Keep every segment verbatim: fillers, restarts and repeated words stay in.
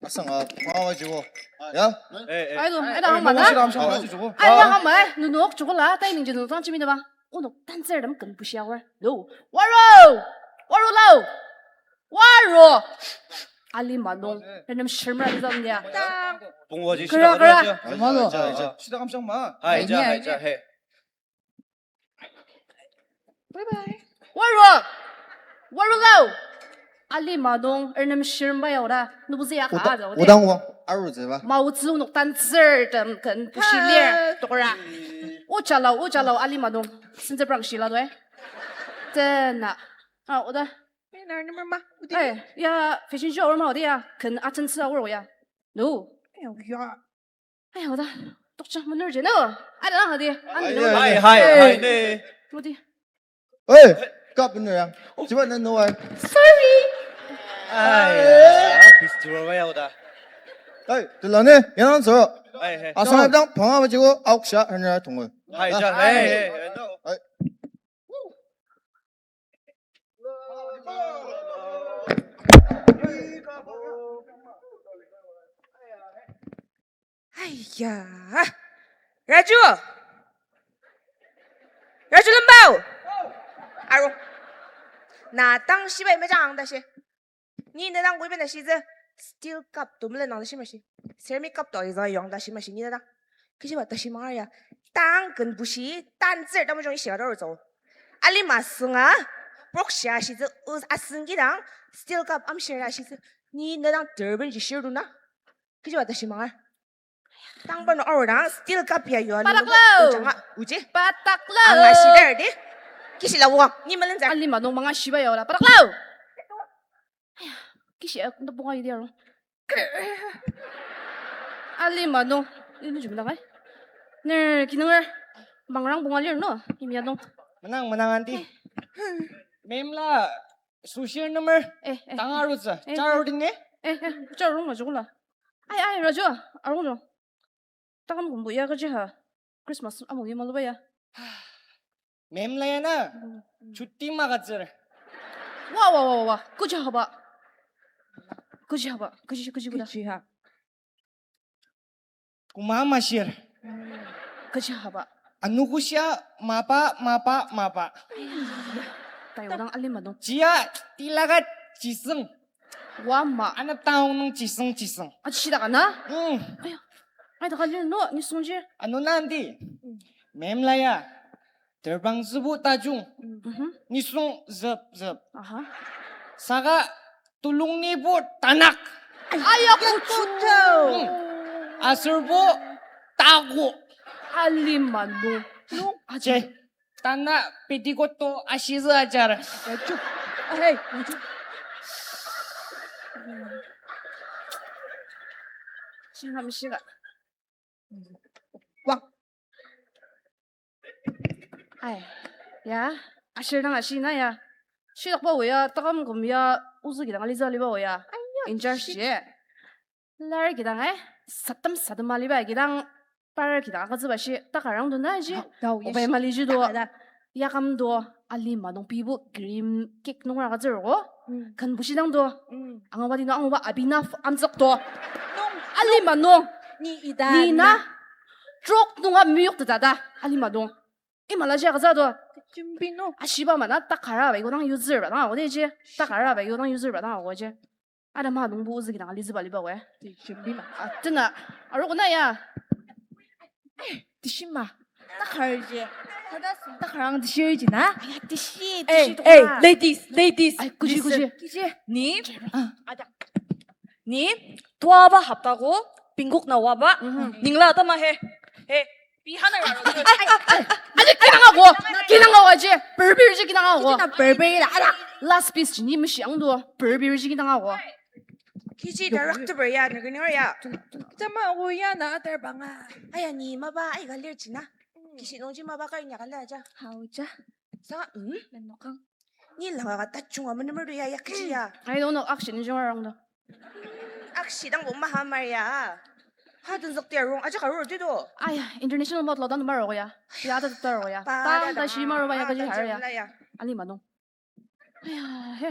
Asanga, mawa jibo. Ya? Eh, eh. Ai, do, ai, da, hama na. Shira amsha maji jibo. Ai, da, hama, eh. Nunok jibo la, tai ningji nunok tang jimi da ba. Onok dancer dam kan bushi awar. No. Waro! Waro lao! Waro! Alima nung. Renem shirmra zam dia. Pungwa ji kara, shira kara. Ai, ma lo. Ja, ja. Shira amsha ma. Hai, ja, hai, ja, hai. Bye bye. Waro! Waro lao! Alima nung, ernem shirmba ya ora, nubuzi ya ka da, ode. Odang wa, aru zeba. Ma utsü nuk tan zir tem ken pushi lir, tokora. Ucha lao, ucha lao, alima nung, senze brang shila doi. Tena. Ah, oda. Eh, nar number ma, udi. Eh, ya, fashion show ma, ode ya, ken atentsü awor ya. No. Eh, ya. Ai, oda, tokcha manur je, no? Ada, ada, ada. Hai, hai, hai, ne. Mudi. Hey, kap bener ya. Jiba na no ai. Sorry. Ai, pis turo ba ya oda. Hey, tela ne, yana so. Ai, hey. Asang dang panga ba jigo, auk sha, hanya tong. Hai, ja, hai, hey, no. Hai. Aiya. Raju. Raju lembao. Aro. Na tang shibai mejang tashi. Ni na dang kuiben ashitsü steel cup to melen nang tashi mashi. Ceramic cup to iza yong tashi mashi ni na dang. Kishiba tashi mangar ya. Tang ken bushi, tan tsür tamu jong ishiba doro zao. Alima sünga, prok shia ashitsü, us asüngi dang, steel cup amshir ashitsü. Ni na dang turban ji shir duna. Kishiba tashi mangar. Tang bano aru dang, steel cup ya yua. Pataklo. Janga, uji. Pataklo. Anga shidar di. Kishi la wang, ni melen zar. Alima nung manga shiba ya ola. Pataklo. Aya, kishi ak nda bunga yidi aro. Alima nung, inu jumla kai. Ner, kinunger, mangrang bunga lir no, imya nung. Menang, menang, aunty. Ma'am la, sushi number. Eh, eh. Tanga rutsa, eh, char eh. Ordine? Eh, eh, char rung ma jukula. Ai, ai, Raju, arung jung. Takam kumbu ya kaji ha. Christmas amo yima luba ya. Ma'am la ya na. Mm, mm. Chutti ma katsür. Wa, wa, wa, wa, wa. Kaji haba. Kaji haba. Kaji, kaji kuda. Kaji ha. Kuma mashir. Mm. Kaji haba. Anogo shia mapa, mapa, mapa. Ai, ya. Tai odang alima nung. Jia tilaga jisung. Wa ma. Ana taung nung jisung jisung. Aji shidaka na? Mm. Aya. Ai, taka lir no, nisungji. Ano na aunty. Mm. Ma'am la ya. Terbang zübu tajung. Mhm. Nisung zep zep. Aha. Saka tulung nibu tanak. Aya kuchu. Mm. Aserbo tago. Alima nung. Nung. Aji. Che. Tana petticoat to ashizü ajar. Hey, shinga mishiga. Wang. Ai, ya, ashir dang ashi na ya. Shidakba oya, takam kum ya, ozü kidang aliza liba oya. Aya, in charge shit. Je. Lar kidang, eh, satem satem aliba kidang par kidang agütsüba shi takarang do na ji. Hau, hau, yes. Obai mali ji do. Takada. Yakam do alima nung pibo cream cake nung agütsürogo. Mm. Kan bushi dang do. Mm. Angaba di nung angaba abinaf amzok do. Nung. Alima nung. Ni ida. Ni na. Na. Trok nunga miyok teta da. Alima nung. Imala ji agütsü do. Jimbi no. Ashiba mana takara ba iko dang user ba dang ago de ji. Takara ba iko dang user ba dang ago ji. Ada ma nungbo ozü kidang aliba liba we. Tishimbi ma. Ah, tena. Arogo na ya. Eh, tishima. Takar ji. Kada sung takarang tishir ji na? Aya, tishi, eh, tishi eh, tokma. Ladies, ladies. Ai, kuji, listen. Kuji. Kuji. Ni? Ah. Ada. Ni? Tuaba haptago, pingkok na waba. Mhm. Ningla tama he. He. Bihana ya. Ai, ai, ai, ai. Aji kinanga go. Kinanga go aji. Berber ji kinanga go. Kiji na berber la, ala. Last piece ji ni mishi ang do. Berber ji kinanga go. Kiji director ber ya, nükünür ya. Jama go ya na atar banga. Aya ni maba ai galir ji na. Kiji nungji maba kai nya galir aja. Hau ja. Sa, hmm? Menokang. Ni langa ka tachunga menemer do ya, ya kiji ya. I don't know, action jung arang do. Action dang bo maha mar ya. Ha tenzük tia rong, aja ka rong jido. Aya, international model dan maro ya. Ya ta ta ro ya. Pa, tang ta shi maro ba ya kaji har ya. Ali manung. Aya, he.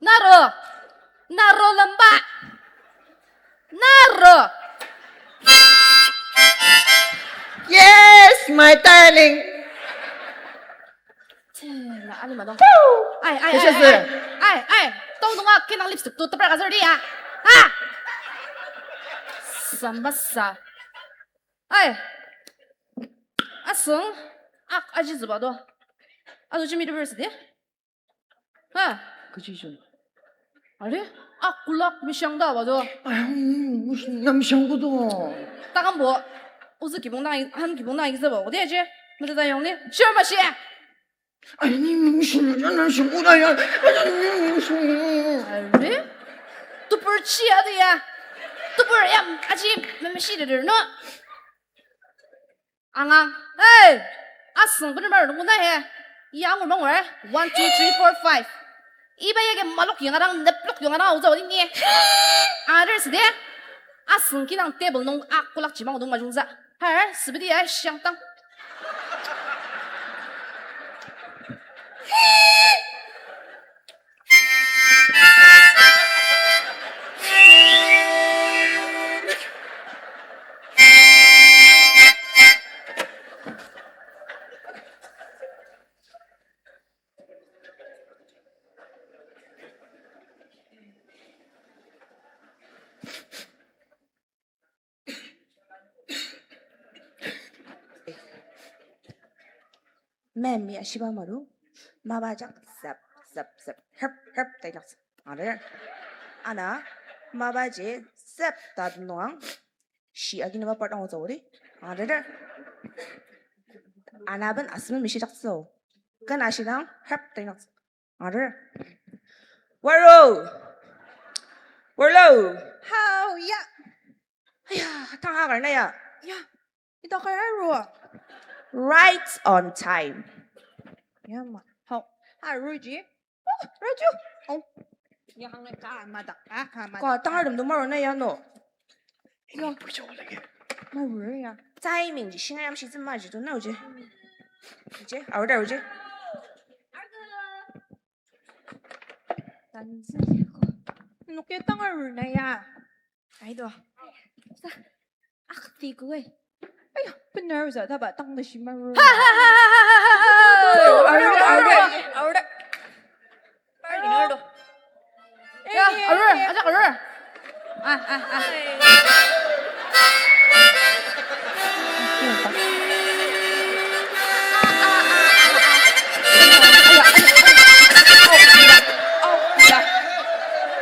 Naro. Naro lamba. Naro. Yes, my darling. Tena, ani madong. Ai, ai, ai, ai, ai, ai, tong nunga kenang lipstick tu tepra ka zerdi ya. Ha? Sambasa. Ai. Asung. Ak aji züba do. Ado jimi de verse de. Ha? Kechi jun. Are? Ak kulak mishang da ba do. Ay, hmm, mush-, na mishang ko do. Takam bo. Uzu kibong na, han kibong na izaba. Ode aje. Mete da yong ni. Shir ma shi. Are? Tupur chi adi ya. Tupur yam aji memishi de no. Angang. Hey! Asüng bener maru nunguna he. Ya angur mangur, eh? One, two, three, four, five. Iba yagi malok yong adang, neplok yong adang, aoza odi ni. Angader side. Asüng kinang table nung akulak jimang odong majungza. Har, sibidi ya, shiang tang. Mem ya shiba maru, mapa jak zap, zap, zap, herp, herp, tai jak zap. Are, ana, mapa je zap ta nuang, shi agi nama part ang zau di. Are, ana ben asem mishi jak zau. Kan ashi nang, herp, tai jak zap. Are. Waro. Warlo. Hao, ya. Aya, tang akar na ya. Ya. Ita kar aru. Right on time. Ya, ma. Hao. Aru ji. Oh, Raju. Oh. Ya, hang ka madak. Ah, ka madak. Ka tang arum do maru na ya no. Ya. Maru ya. Timing ji shinga yam shi zema ji do na uji. Uji, aru da uji. Tanzi ko. Nuk ya tang aru na ya. Aido. Sa. Ak ti ko eh. Aya, bener za ta ba tang da shi maru. Ha, ha, ha, ha, ha, ha, ha. Aru, aru, aru. Aru, aru. Ya, aru, ajak aru. Ah, ah, ah.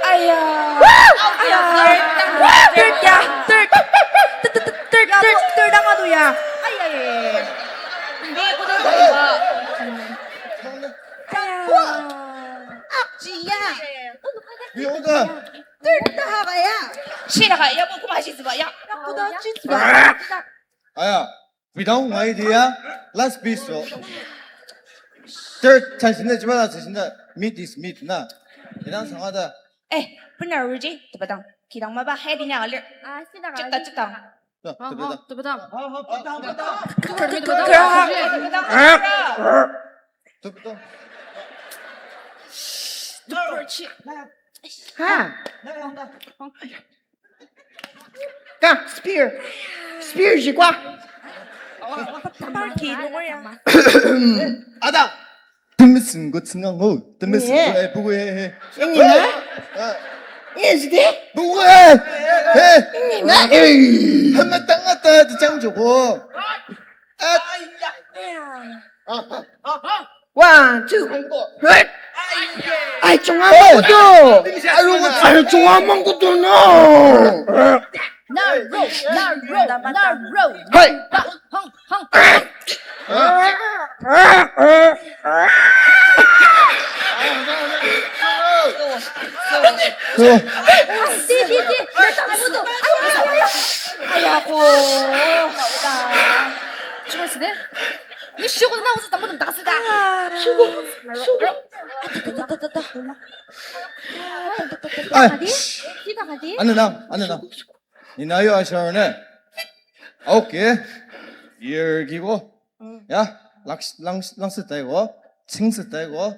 Aya. Aya. Third ya. Third. Third, third, third, third, third, ang ado ya. Ay, ay, ay, ay. Aya. Akji ya. Yoga. Third ta ha ba ya. Shi ta ha ya, bo kuma shi züba ya. Ya, kuda shi züba. Aya. Without my idea, last piece so. Third, change na, jiba na, change na, meat is meat na. Idan sangada. Eh, bener ruji, tebedang. Kidang maba, hai dinya alir. Ah, sida. Cita, cita. Tebedang. Tebedang. Tebedang. Tebedang. Ha. Ka, spear. Spear ji kwa. Ada. Temesüng ko tsünga ngo. Temesüng ko, eh, buwe, eh. Ini na? Eh. Ini sih deh. Buwe. Eh. Ini na? Eh. Hama tanga ta tejang joko. Eh. One, two. Hey! Ai, chunga mangkutu. Aru, aru, chunga mangkutu no. Naro, naro, naro. Hey! Hang, hang, hang. Di, di, di. Aya, ko. Chunga sih deh. Ni shoko na uzu tamu dang takasida. Shoko, shoko. Ai. Adi? Kita kadi? Anu nang, anu nang. Ni na yo ashar ne. Okay. Yer gibo. Ya, lang, lang, lang setai go. Ching setai go.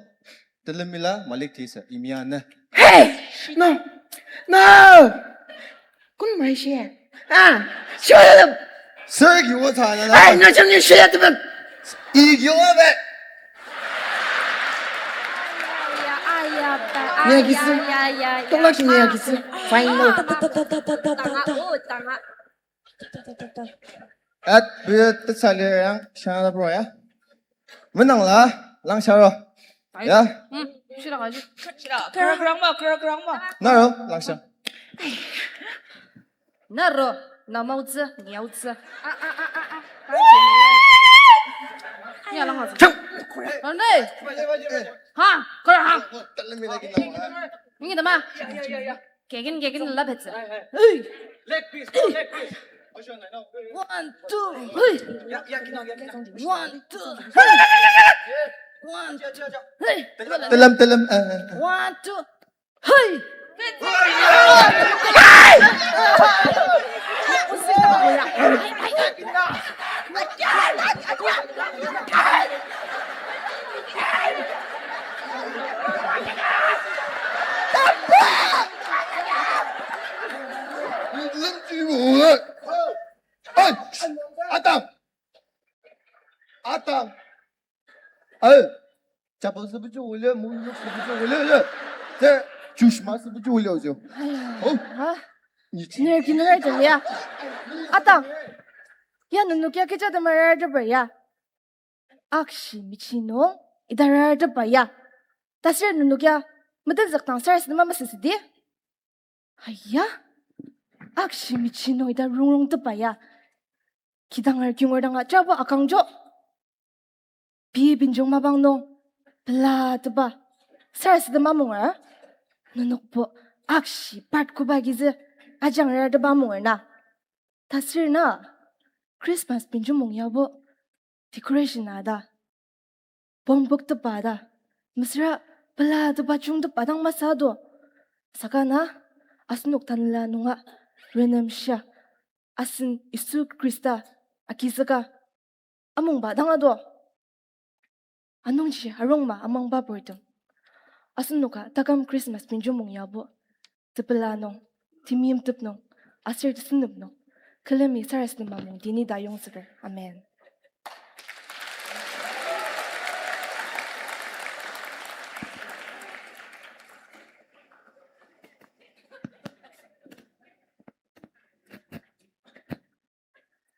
Telemila malik tisa imia ne. Hey! No! No! Kun mai shi? Ah! Shut up! Sir, you want to? Hey, no, shut up! Idiot! Nia kisi. Tongla ki nia kisi. Fine, no. At, biya tetsali yang shana bro ya. Menang la, lang sharo. Ya. Hmm, shira kaji. Shira. Kerang kerang ma, kerang kerang ma. Naro, lang sha. Naro, na maotsü, ni aotsü. Ah, ah, ah, ah, ah. Ni alang aotsü. Chang. Ande. Ha, kora ha. Ingi dama. Kegin, kegin la betsü. Hey. Leg piece, leg piece. One, two, hey. One, two, hey. One, two, hey. Telem, telem, eh, eh, eh. One, two. Hey! Hey! Atang! Atang! Ay, chapel sübuji wole, muyuk sübuji wole, le. Te, chushma sübuji wole, ojo. Oh. Ha? Ni chi- Ner kinera tong ya. Atang. Ya nenok ya kecha temar rarteba ya. Akshi michi nung ita rarteba ya. Tasir nenok ya metenzük tang sarasadema masü südi. Aya. Akshi michi nung ita rongrongteba ya. Kidanger kingur danga jabo akangjo. Pei benjong mapang nung pelateba sarasadema amunger. Nenokbo akshi part koba kizü ajang rarteba amunger na. Tasür na Christmas benjong mung yabo decoration a ta, bomb poktepa ta, mesüra pelateba jungtepa dang masü do. Saka na asenok tanela nunga renemshia asen Yisu Khrista agizüka amungba dang ado. Anungji arungma amangba purtem. Asenoka taküm Christmas benjong mung yabo tepela nung, temeimtep nung, aser tesünep nung, külemi sarasadema mung tini ta yongzüker. Amen.